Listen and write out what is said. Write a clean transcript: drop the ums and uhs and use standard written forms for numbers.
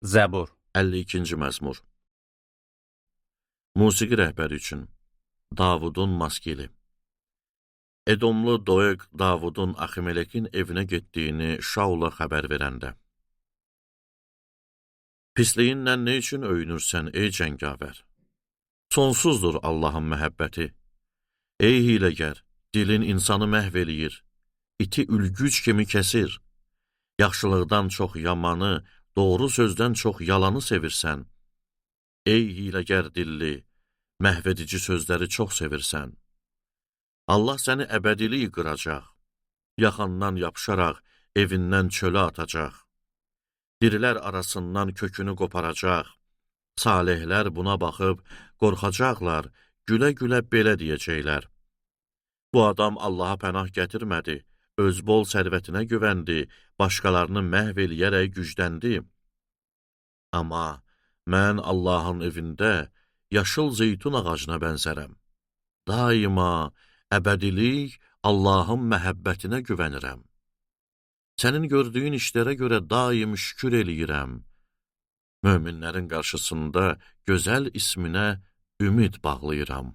Zəbur. 52-ci məzmur. Musiqi rəhbəri üçün Davudun maskili. Edomlu Doeg Davudun Aximelekin evinə getdiyini Şaula xəbər verəndə. Pisliyinlə nə üçün öyünürsən, ey cəngavər? Sonsuzdur Allahın məhəbbəti. Ey hiləgər, dilin insanı məhv eləyir, iti ülgüc kimi kəsir. Yaxşılıqdan çox yamanı, doğru sözdən çox yalanı sevirsən. Ey hiləgər dilli, məhvedici sözləri çox sevirsən. Allah səni əbədilik qıracaq, yaxandan yapışaraq evindən çölə atacaq. Dirilər arasından kökünü qoparacaq. Salihlər buna baxıb qorxacaqlar, gülə-gülə belə deyəcəklər. Bu adam Allaha pənah gətirmədi, öz bol sərvətinə güvəndi, başqalarını məhv eləyərək gücləndi. Amma mən Allahın evində yaşıl zeytun ağacına bənzərəm. Daima, əbədilik Allahın məhəbbətinə güvənirəm. Sənin gördüyün işlərə görə daim şükür eləyirəm. Möminlərin qarşısında gözəl isminə ümid bağlayıram.